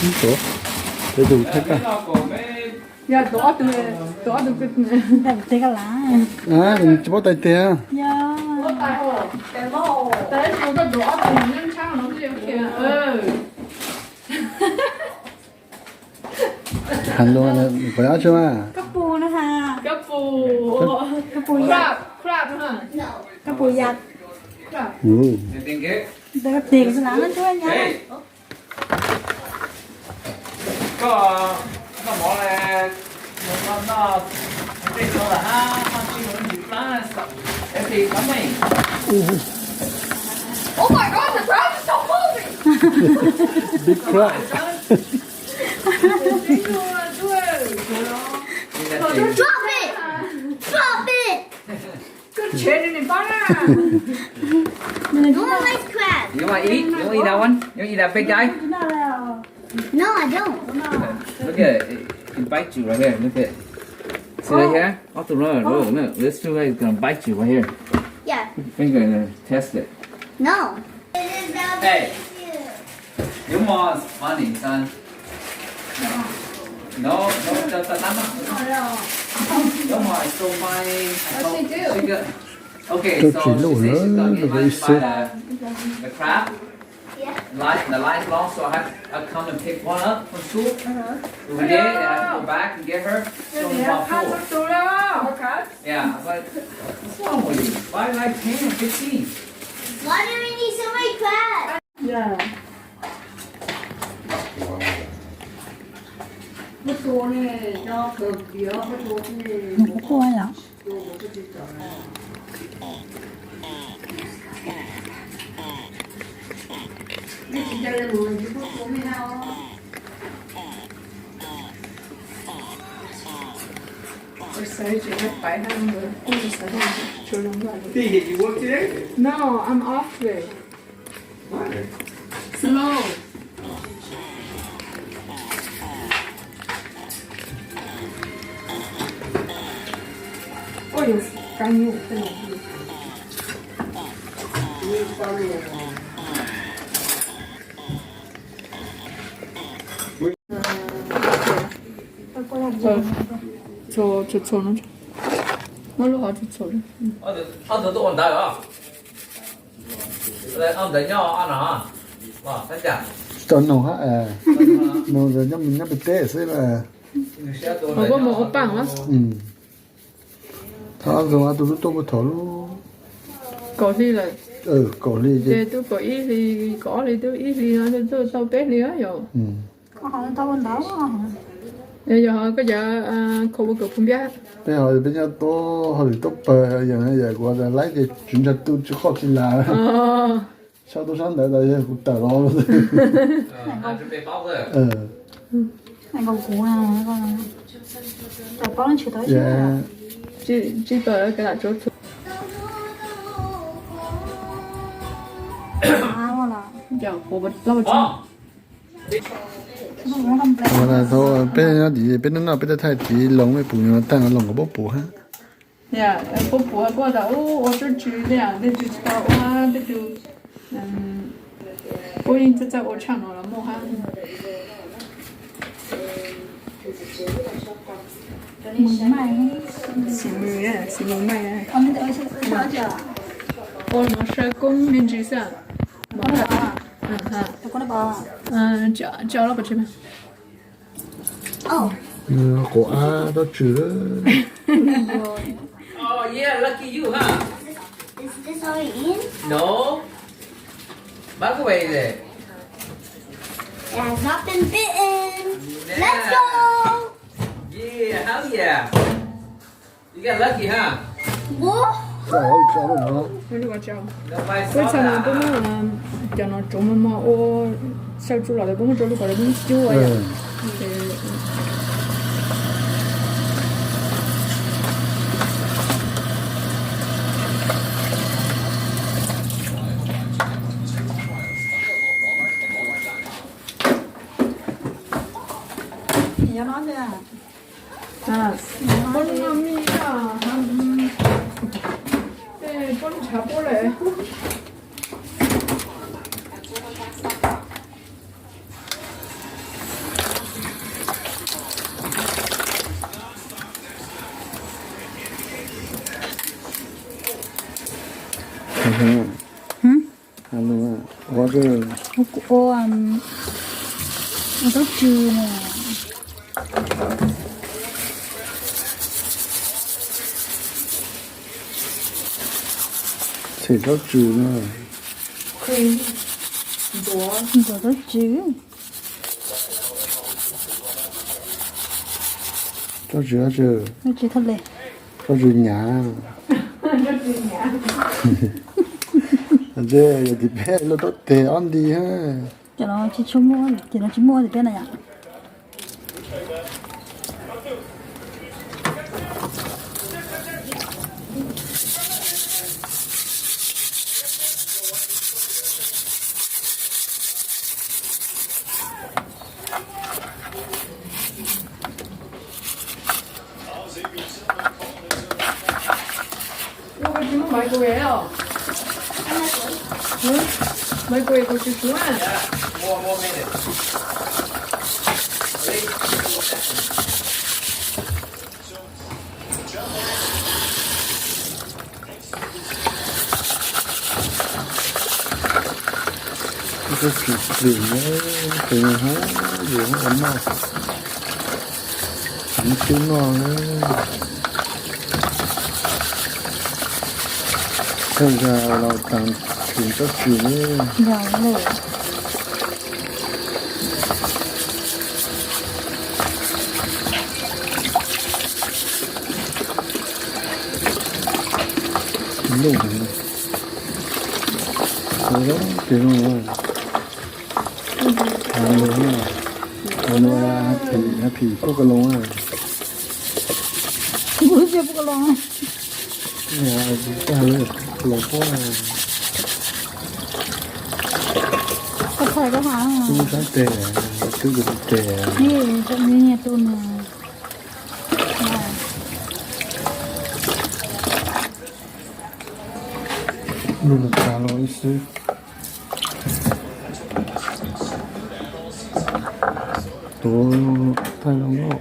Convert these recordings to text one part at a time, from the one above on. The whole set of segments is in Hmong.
Tuav, tuav tus thawj koj. Yog tuav ob tug, tuav ob tug. Tais tes koj lav. Tsis paub tais tes. Yog. Has lus qhov ab tsi mas. Koj pus no has. Koj pus, koj pus yas. Koj pus yas. Tais koj tes koj lav no tsuab nyab. Koj noj mov, noj tej no lawm hab, noj tsib rau ib ntsis plab, es tes kov meej. Oh my God, the crab is so moving! Big crab. Drop it! Drop it! Koj tshem rau nws pab na. No one likes crab. You want eat? You want eat that one? You want eat that big guy? No, I don't. Look at it. It, it bites you right here. Look at it. See right here? Off the road. Look, look. This two is gonna bite you right here. Yeah. Finger and then test it. No. Hey. Your mom's funny, son. No, no, no, no, no. Your mom is so funny. What she do? She got, okay, so she says she's gonna get lunch by the, the crab. Line, the line's long, so I have, I come and pick one up from school. Every day, and I have to go back and get her. Show me my food. Yeah, I was like, what's wrong with you? Why like ten and fifteen? Why do we need so many crabs? Ua lawm. No, I'm off today. Slow. Oj, yog kab nyuj tej no. Txhua, txhua, txhua no. Muab lub hov txhua txhua li. Ob tug tuaj ua ntawd os. Ob ntawd nyob no. Tsis tau noog hab, noog nyob pem teb xwb. Koj mus ua paaj los? Thov zoo ob tug lub tuaj puag thaum lub kaum hli lawm. Kaum hli ces twb kaum ib hli, kaum ob hli twb ib hli no, twb tau peb hli yom. Yog koj cov khau ua kawm phu npiab. Peb ho peb nyob tuab hauj lwm tuab pawg, yog kuv laib ces tswv ntsag tu tsis qoj tsis lam. Sab tub sab ntawd tas yog kuv tawm los. Tsis tawm kav lam tsuav txhua. Peb nyob tim peb noj noj peb thaij thaij tid, Loos mej pum nyuag taag, Loos nkawd puab pum hab. Puab pum puab tas ua tsuj tswv tej, tej tug tsis tau ua, tej tug puab yeej txawj txawj ua tshaj no los muaj hab. Xim mws, xim mws maij. Ua no saib koob me ntsis xwb. Quav ab dob tswm. Oh, yeah, lucky you, huh? Is this already in? No. Bác có về rồi. It has not been bitten. Let's go. Yeah, hell yeah. You got lucky, huh? Whoa. Ua txha no puab muab cov no tsuav mos mos ua, sau tsu los puab muab rau lub qhov puab cub ua yom. Puab noj mij, puab ntshav puab lawm. Ua, ua, ua tsob tsw no. Txhem tsob tsw no. Ntxuav tsob tsw. Tsob tsw, tsob tsw nyav. Ntse yog tim peb lub taub teg ob nti. Ces no tsis muaj, ces no tsis muaj tim peb na yom. Ua, koj tsis muaj microwave os? Microwave kuv tsis suav na. Koj tsis plim na, tes no hab yus hab ua noj, tsis muaj tub noj na. Thawj zaug los taag tshwm tsob tsw ne. Loj, loj ces no. Phim, phim pub ka loo. Pub ka loo. Tag lawm, ka loo puab. Koj thaij koj has. Tub sab teg, tub teg. Nyiaj tu na. Luj nws tag los ib xwb. Tuav thaij zoo loj.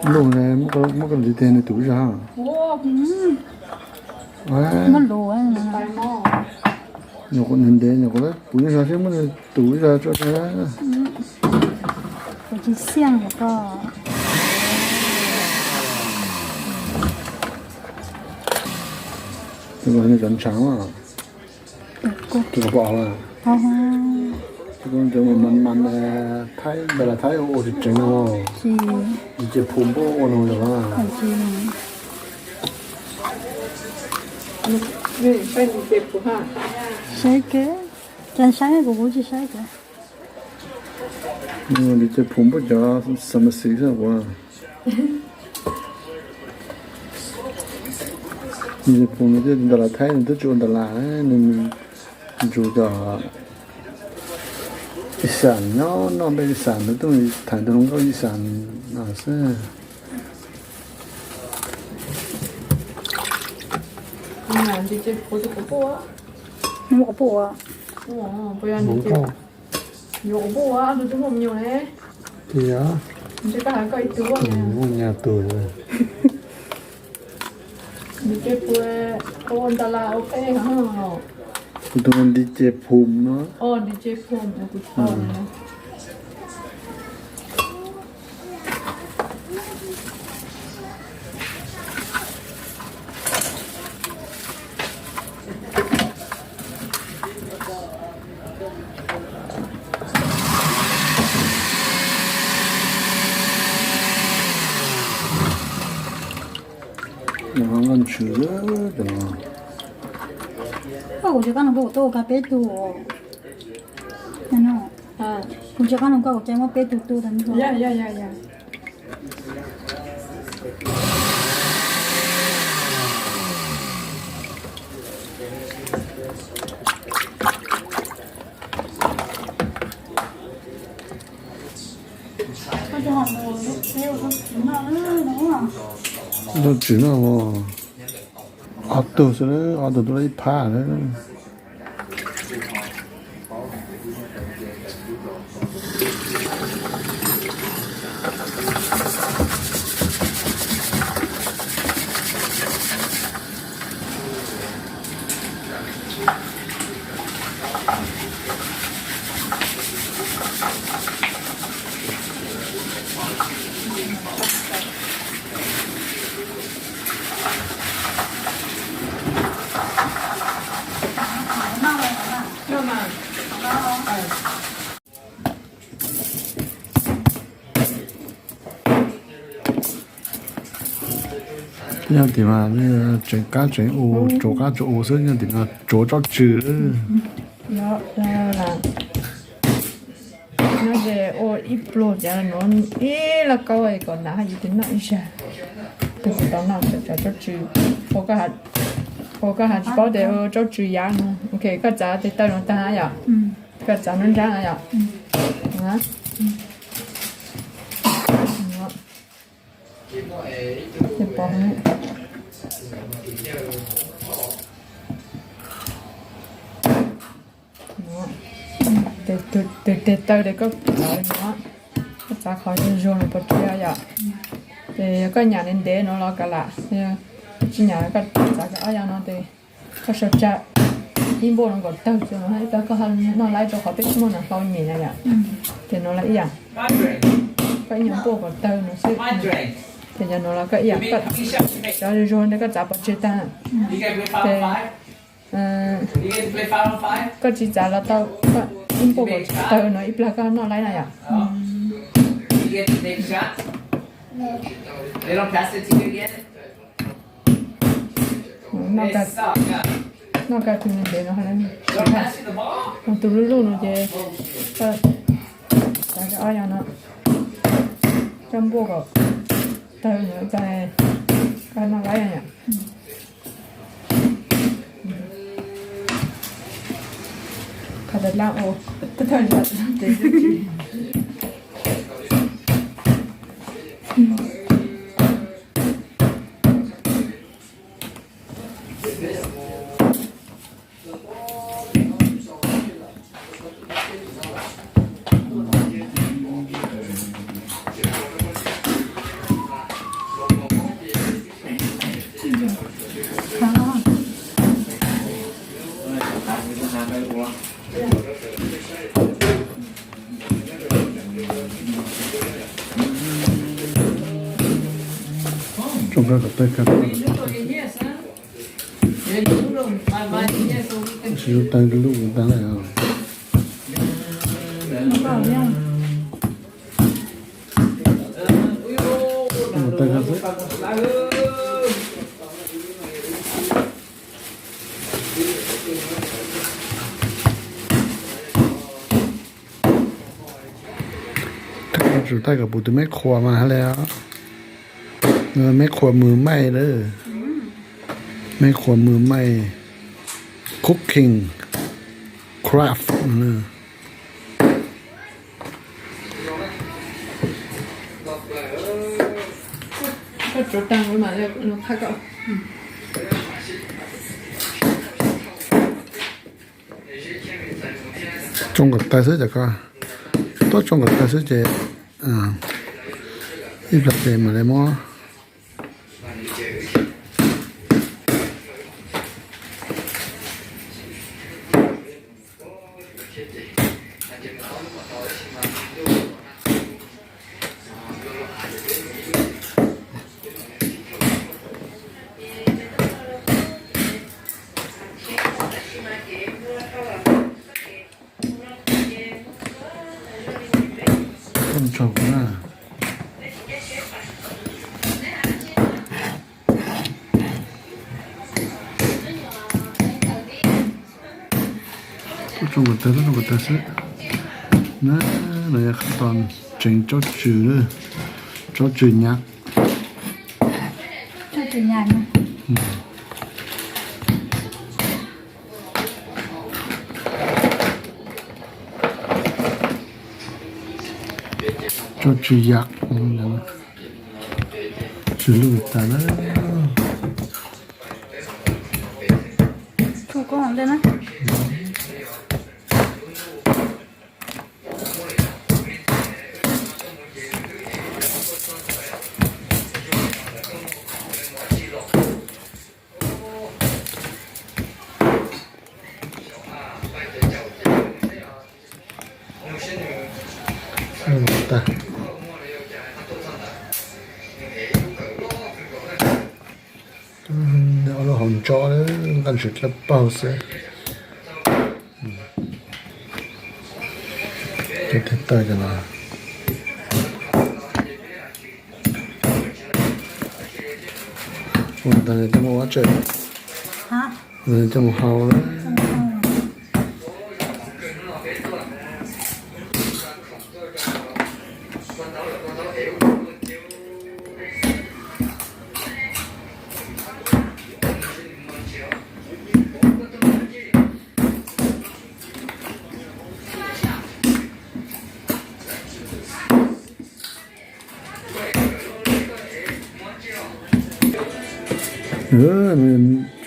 Luj ne, muab koj ntxiv teg nws tus ib zag. Muab lus, nyuam qhuav ntev nyuam qhuav puv ib zag thiab muab nws tus ib zag tso. Kuv tsis xiaj ko. Tus no cov ntshav, tus no pom, tus no cov mas mas Thaib, ntawm Thaib ua tsev tsev no, ntiv ces phum npuab ua no yog. Saib kawg, cas saib kuv kuv tsis saib kawg. Ntiv ces phum npuab cov xam mas xis xwb ua. Ntiv ces phum nws thiaj ntawm Thaib nws twb tsis ua ntawm Thaib, nws ntsuas cov ib xam nyob noj npej ib xam nws tuaj tham ntawm hluas nkauj ib xam no xwb. Nws muaj quas puj ua, yuav quas puj ua, tus twb muaj me nyuam ne. Tias ntshe koj hais koj ib tug, muaj nyab tug. Ntiv ces phum, ua nta la ua peb, kuv tus ntiv ces phum no. Ntiv ces phum, kuv tsis paub. Nkauj ntxhw, koj kuv tsis qab nug koj kuv tuaj ua kag peb tug. Kuv tsis qab nug koj kuv cai muab peb tug tu tas. Lub tswv no ob tug xwb, ob tug tuaj ib phab lawm. Nyob tim mas tseem qab tseem u, tsuav qab tsuav u xwb, nyob tim no tsuav tsob tsw. Nyob ces ua ib pluag ces nuav ib lauj kaub kom hnav hab yus tes noj ib zag. Tes kuv tau noj tsob tsw, ua koj has tsis paub tes ua tsob tsw yav no. Ok, koj txav tes taw no tag yom. Koj txav nruab nrab no yom. Tes taw tes koj txav no, koj txav qhov zuag zuag no pov tseg yom. Ces yog koj nyam ntev ntev no los kav lam, koj tsis nyam koj txav ob yam no tes koj sau tsa ib npuaj no kom tawg tso no, ib plag koj noj laib rau qhov peb tsis muaj nam hlau nyem na yom. Ces no los ib yam, koj ib nyuag npuaj kom tawg no xwb. Ces yog no los koj ib yam, koj cov zuag zuag ntawd koj txav pov tseg tag. Ces koj tsis txav los tau, koj ib npuaj kom tawg no ib plag koj noj laib na yom. Noj kag tus ntev no, tus lub lub no ces koj txav ob yam no, koj npuaj kom tawg no, koj noj laib yom. Qhov tas lab ua, Tsoom koj kom tawg kag, tsis tau tawg lub kuv tag lawm. Tawg kag xwb. Koj tsum thaij kom puv tus meb qhuas mas hab le os. Meb qhuas mws maij lawm. Meb qhuas mws maij, cooking craft. Tsoo kom tawg xwb ces koj, tuab tsoo kom tawg xwb ces ib plag ces mam li muab. Tsoom na, tsoom kom tawg, tsoom kom tawg xwb na. Los yog qhov tod tseem tsob tsw, tsob tsw nyab. Tsob tsw yam, tsw lwj tas lawm. Tag. Ob lub hauv ntso nqaj ntswg dlawb paug xwb. Cov tes taw cov no. Ua ntawd coj mus ua tsev, ntawd coj mus hau lawm.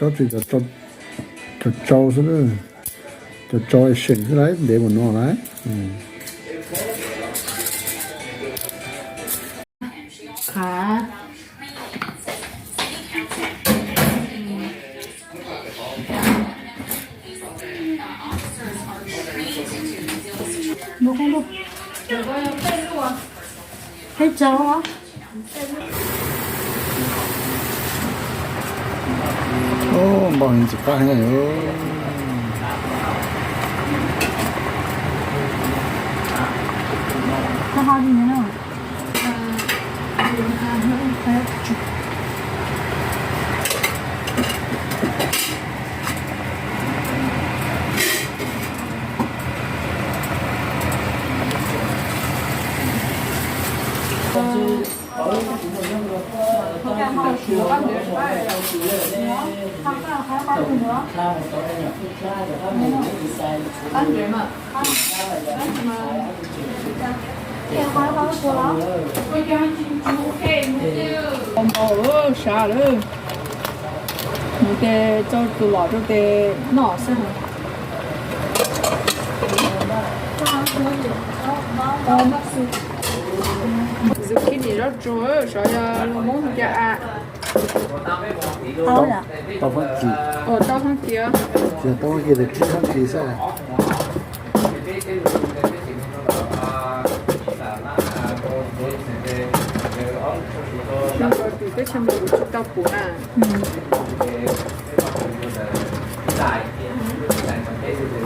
Tsob tsis, cov tsau xwb, cov tsau seem xwb lauj, ntev mus no lauj. Npau heev tsis qab heev. Npau sab lawm, nws tes txog tus lom rau tes noj xwb. Zucchini zaub tsuag, xyov yog lus Hmoob hu cas a. Tau Fab Kis. Tau Fab Kis. Tau Fab Kis, tsis Fab Kis xwb. Nws tsis tau puv na.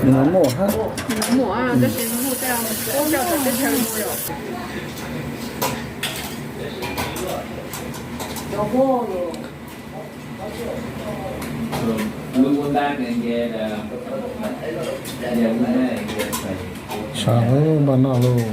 Nws muaj hab. Nws muaj, tab sis nws muaj tej, tej teb chaws muaj yom. Sab lawm, npaj noj lauj.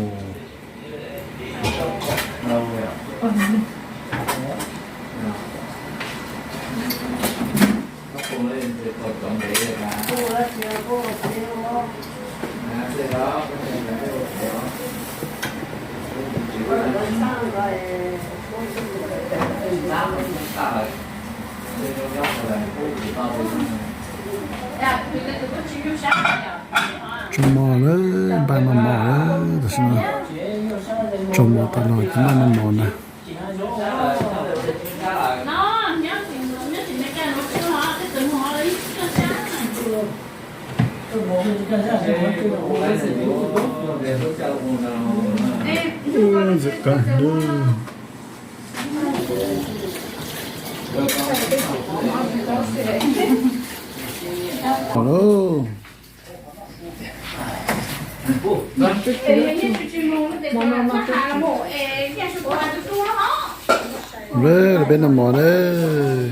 Tsaug mog lawm, npaj noj mov lawm, tam sim no tsaug mog tas los ces npaj noj mov ntag. Ntxim qab lawm. Hos lauj, lawv peb noj mov lawm.